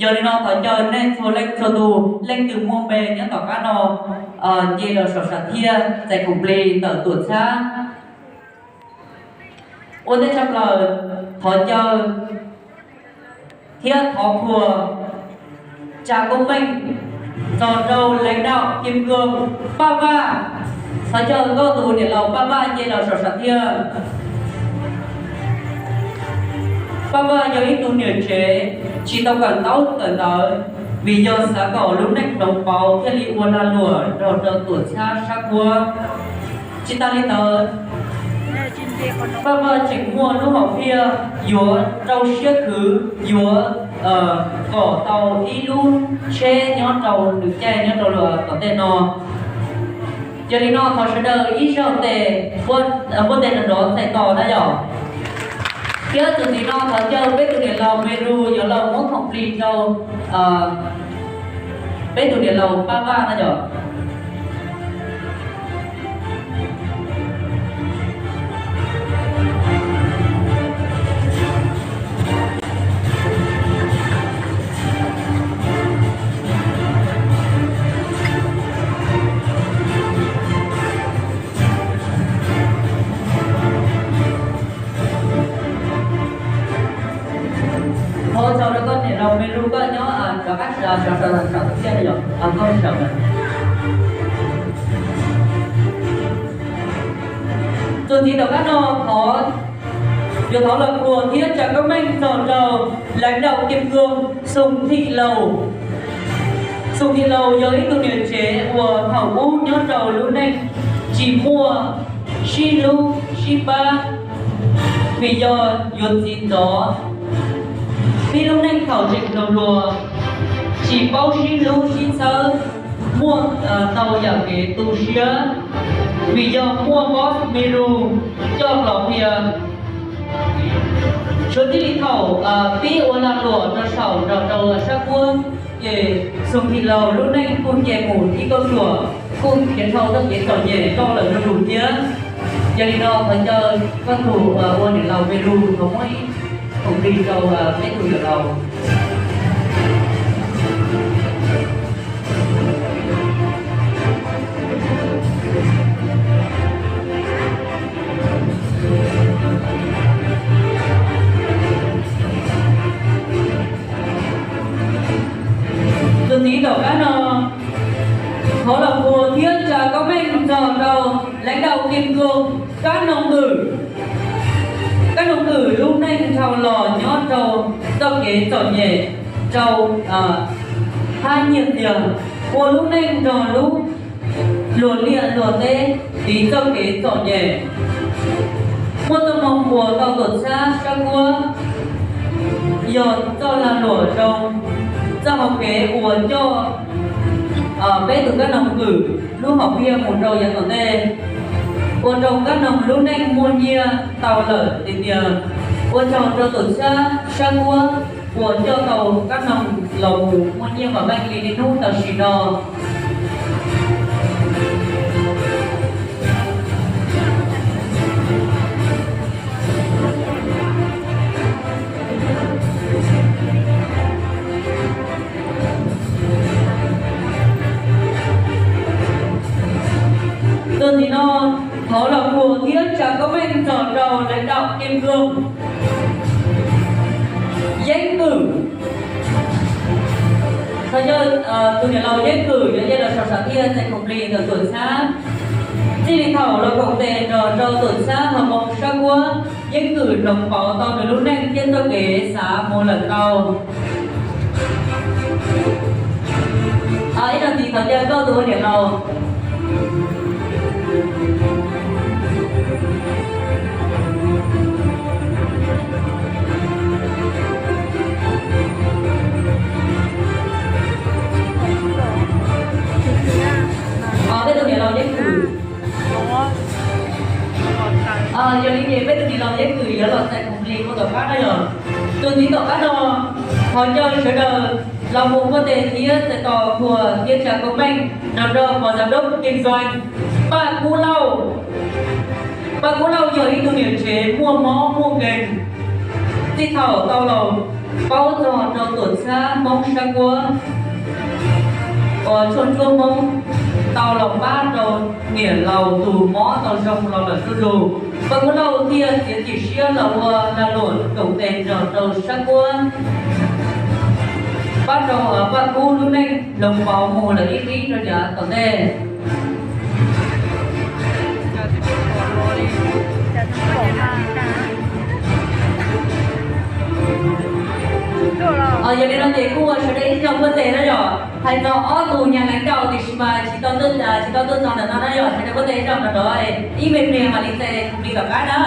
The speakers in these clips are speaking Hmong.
Yog li no thov caw nej txhua leej txhua tus leej twg muaj npe nyob tom qab no nce los saum sam thiaj txais khoom plig ntawm tuam txhab. Ua ntej tshaj plaws thov caw thiab thov qhuas tsa koob meej txog rau lãnh đạo Kim Cương Paj Vaj. Thov caw koj tus niam laus Paj Vaj nce los saum sam thiaj. Paj Vaj yog ib tug niam tsev tsis tau kawm ntaub kawm ntawv, vim yog xav kom lub neej hloov pauv thiaj li ua lag luam nrog rau tuam txhab Sab Kuab. Tsis tas li ntawd, Paj Vaj tseem muaj lub hom phiaj yuav rau siab khwv yuav kom tau ib lub tsheb nyob rau nws caij nyob rau tom ntej no. Yog li no thov sawv daws ib zaug tes, muab tes nrov nrov txhais tos na yom. Thiab txuas ntxiv no thov caw peb tus niam laus Me Ru yuav los muab khoom plig rau peb tus niam laus Paj Vaj na yom. Thov txog rau koj niam laus Me Ru, koj nyob rov qab sawv, sawv, sawv, sawv thiab yom, koj sawv. Txuas ntxiv tom qab no thov, yuav thov los qhuas thiab tsa koob meej txog rau lãnh đạo Kim Cương Xoo Thim Laus. Xoo Thim Laus yog ib tug niam tsev uas thaum ub nyob rau lub neej tsis muaj sib hlub sib pab, vim yog yuav txiv ntxov, pib lub neej thaum tseem hluas hluas, tsis paub sib hlub sib txhawb, muaj tau yam kev tu siab, vim yog muaj boss Me Ru coj los qhia. Suav tib li thaum pib ua lag luam rau saum nrog rau Sab Kuab, ces Xoo Thim Laus lub neej kuj nce mus ib kauj ruam, kuj nrhiav dhau txoj kev txom nyem tau lawm zuj zus thiab. Yog li no thov caw koj tus ua niam laus Me Ru thov muab ib khoom plig rau peb tus niam laus. Txuas ntxiv tom qab no, thov los qhuas thiab tsa koob meej txog rau lãnh đạo Kim Cương Kab Noog Kwm. Kab Noog Kwm lub neej dhau los nyob rau txoj kev txom nyem rau hab nyiaj txiag, ua lub neej nrog lub luag liaj luag teb tiv txoj kev txom nyem. Muaj txoj hmoo uas tau tuam txhab Sab Kuab yog txoj lag luam zoo, txoj hau kev uas coj peb tus Kab Noog Kwm lub hom phiaj mus rau yav tom ntej, ua rau Kab Noog lub neej muaj nyiaj tau lawm tiag tiag. Ua tsaug rau tuam txhab Sab Kuab uas coj tau Kab Noog los mus muaj nyiaj vam meej li niaj hnub tam sim no. Txuas ntxiv no, thov los qhuas thiab tsa koob meej txog rau lãnh đạo Kim Cương Yeeb Kwm. Thov caw tus niam laus Yeeb Kwm yuav nce los saum sam thiaj txais khoom plig ntawm tuam txhab. Txij li thaum los koom tes nrog rau tuam txhab Hoo Moo Sab Kuab, Yeeb Kwm hloov pauv tau nws lub neej thiab txoj kev xav mus lawm tau. Ib zaug ntxiv thov caw koj tus ua niam laus. Peb tus niam laus Yeeb Kwm. Yog li ces peb tus niam laus Yeeb Kwm yuav los txais khoom plig ua tom qab no yog. Txuas ntxiv tom qab no, thov caw sawv daws los mus muab tes thiab txais tos qhuas thiab tsa koob meej nrog rau phó giám đốc kinh doanh Paj Kub Lauj. Paj Kub Lauj yog ib tug niam tsev muaj mob muaj nkeeg. Txij thaum tau los paub txog rau tuam txhab Hmoob Sab Kuab uas tshuaj ntsuab Hmoob tau los pab rau niam laus tus mob tau zoo los lawm zuj zus. Paj Kub Lauj thiaj txiav txim siab los ua lag luam koom tes nrog rau Sab Kuab pab rau Paj Kub lub neej hloov pauv mus lawm ib qib rau yav tom ntej. Yog li no ces kuj ua sawv daws ib zaug npuaj tes na yom. Hais txog ob tug nyab laj dau tiam sis mas tsis tau tuaj, tsis tau tuaj txog ntawm no na yom, sawv daws npuaj tes ib zaug nrog rau ib me pliag mam li txais khoom plig tom qab na.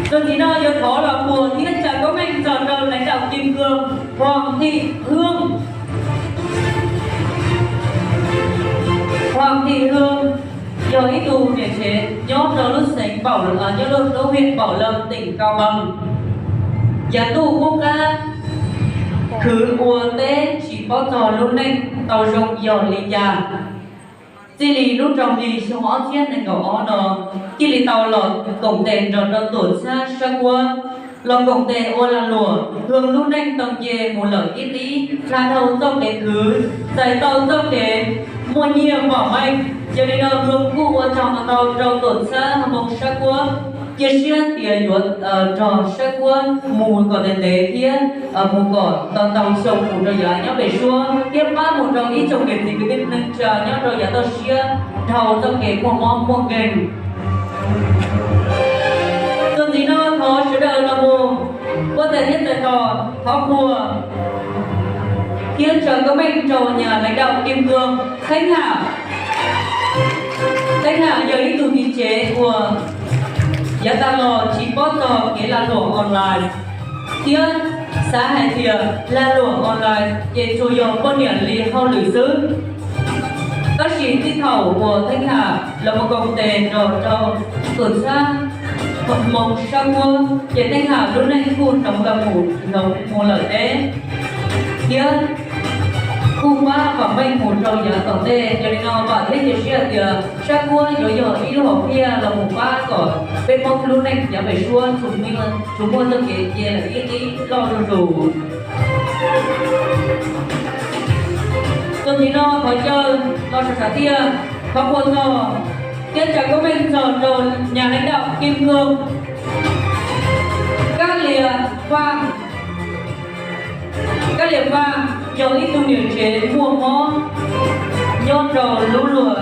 Txuas ntxiv no yuav thov los puag thiab tsa koob meej txog rau lãnh đạo Kim Cương Hoàng Thị Hương. Hoàng Thị Hương yog ib tug niam tsev nyob rau lub xeev Bảo, nyob rau lub huyện Bảo Lâm, tỉnh Cao Bằng. Yav ntuj qub qab khwv ua teb tsis paub txog lub neej tau zoo yog li cas. Txij li lub rau hli xyoo ob txhiab nees nkaum ob no, cia li tau los koom tes nrog rau tuam txhab Sab Kuab, los koom tes ua lag luam. Hương lub neej tau nce mus lawm ib qib, hla dhau txoj kev khwv, txais tau txoj kev muaj nyiaj vam meej. Yog li no Hương kuj ua tsaug ntau ntau rau tuam txhab Hmoob Sab Kuab, cia siab tias yuav nrog Sab Kuab mus kom ntev ntev thiab mus kom tau ntau xyoo mus rau yav nyob pem suab, thiab pab mus rau ib tsoom niam txiv kwv tij neej tsa nyob rau yav toj siab dhau txoj kev muaj mob muaj nkeeg. Txuas ntxiv no thov sawv daws los mus npuaj tes thiab txais tos thov qhuas thiab tsa koob meej rau nhà lãnh đạo Kim Cương, Khánh Hà. Khánh Hà yog ib tug niam tsev uas yav tas los tsis paub txog kev lag luam online thiab xav hais tias lag luam online ces tsuas yog poj niam li hauj lwm xwb. Tab sis txij thaum uas Khánh Hà los mus koom tes nrog rau tuam txhab Hmoob Sab Kuab ces Khánh Hà lub neej kuj hloov los mus, hloov mus lawm deb thiab kuj pab vam meej mus rau yav tom ntej. Yog li no vam thiab cia siab hais tias Sab Kuab yuav yog ib lub hom phiaj los mus pab kom peb Hmoob lub neej yav pem suab tsuas muaj txoj kev nce lawm ib qib loj zuj zus. Txuas ntxiv no thov caw los sawv daws tiaj thov qhuas txog thiab tsa koob meej txog rau nhà lãnh đạo Kim Cương, Kab Lias Paj. Kab Lias Paj yog ib tug niam tsev muaj mob nyob rau lub luag,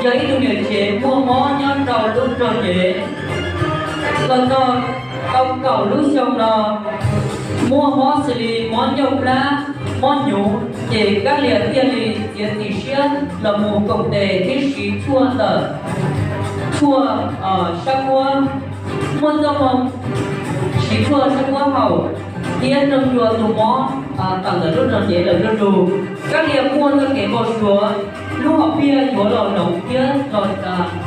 yog ib tug niam tsev muaj mob nyob rau lub rog cev. Los txog tau kaum lub xyoo no muaj mob xws li mob ncauj plab, mob hnyuv, ces Kab Lias thiaj li txiav txim siab los mus koom tes thiab siv tshuaj ntawm tshuaj Sab Kuab, muaj txoj moo siv tshuaj Sab Kuab haus thiab nrog rau tus mob tawm ntawm lub rog cev lawm zuj zus. Kab Lias muaj txoj kev npau suav lub hom phiaj yuav los hloov thiab los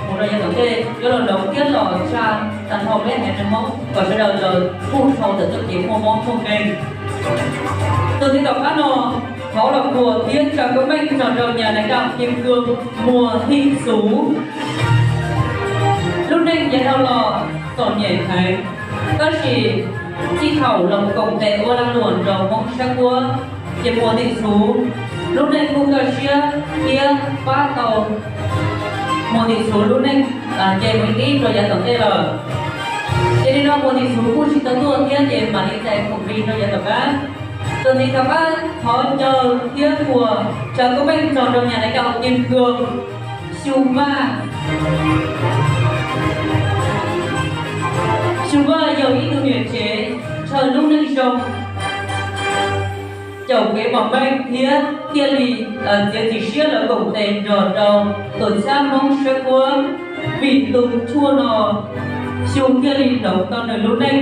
mus rau yav tom ntej, yuav los hloov thiab los tsa tag nrho peb haiv neeg Hmoob kom sawv daws los kuj dhau ntawm txoj kev muaj mob muaj nkeeg. Txuas ntxiv tom qab no thov los qhuas thiab tsa koob meej txog rau nhà lãnh đạo Kim Cương, Mùa Thị Xú. Lub neej yav dhau los txom nyem heev, tab sis txij thaum los koom tes ua lag luam nrog Hmoob Sab Kuab ces Mùa Thị Xú lub neej kuj kaj siab thiab pab tau Mùa Thị Xú lub neej nce mus ib qib rau yav tom ntej lawm. Ces li no Mùa Thị Xú kuj tsis tau tuaj thiab ces mam li txais khoom plig rau yav tom qab. Txuas ntxiv tom qab thov caw thiab qhuas tsa koob meej txog rau nhà lãnh đạo Kim Cương, Xyu Vaj. Xyu Vaj yog ib tug niam tsev ntshaw lub neej zoo, caum kev vam meej thiab thiaj li txiav txim siab los koom tes nrog rau tuam txhab Hmoob Sab Kuab. Vim tus tshuaj no, Xyu thiaj li hloov tau nws lub neej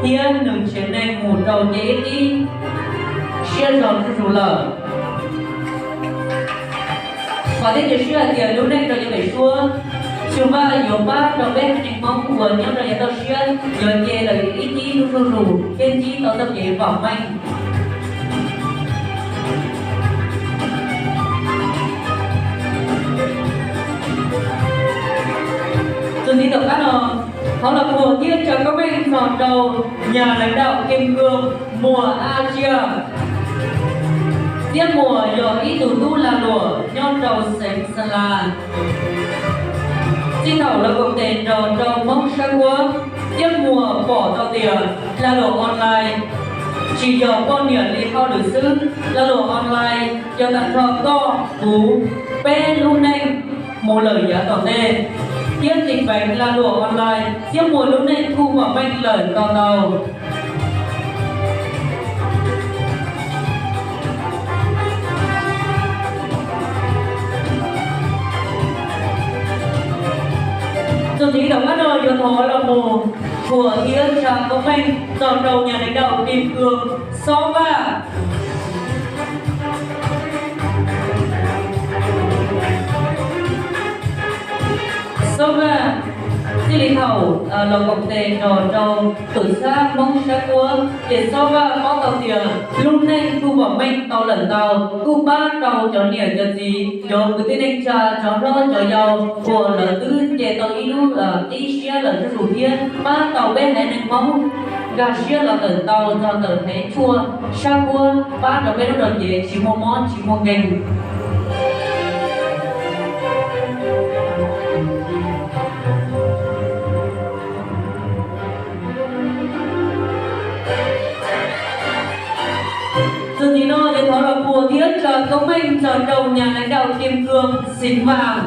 thiab nws tsev neeg mus rau nce ib qib siab zoo zuj zus lawm. Thov thiab cia siab hais tias lub neej rau yav pem suab, Xyu Vaj yuav pab rau peb haiv neeg Hmoob uas nyob rau yav toj siab yuav nce lawm ib qib zuj zus thiab ntsib tau txoj kev vam meej. Txuas ntxiv tom qab no, Thov los puag thiab tsa koob meej txog rau nhà lãnh đạo Kim Cương Muas A Sia. Thiab Muas yog ib tug tub lag luam nyob rau xeev Sa La. Txij thaum lawv koom tes nrog rau Hmoob Sab Kuab, thiab Muas pom tau tias lag luam online tsis yog poj niam li hauj lwm xwb, lag luam online yog tag nrho koj, kuv, peb lub neej mus lawm yav tom ntej, thiab tiv peev lag luam online thiab Muas lub neej kuj vam meej lawm ntau ntau. Txuas ntxiv tom qab no yuav thov los mus thuam thiab tsa koob meej txog rau nhà lãnh đạo Kim Cương Xob Vaj. Xob Vaj, txij li thaum los koom tes nrog rau tus xab Hmoob Sab Kuab ces Xob Vaj paub tau tias lub neej kuj vam meej tau lawm ntau, kuj pab rau cov niam cov txiv, cov kwv tij neej tsa, cov hlob cov yau uas lawv twb nce tau ib lub qib siab lawm zuj zus thiab pab tau peb haiv neeg Hmoob nkag siab los tawm ntau txog ntawm heev tshuaj sab kuab pab rau peb lub rau cev tsis muaj mob tsis muaj nkeeg. Txuas ntxiv no yuav thov los puag thiab tsa koob meej txog rau nhà lãnh đạo Kim Cương Xeev Vaj.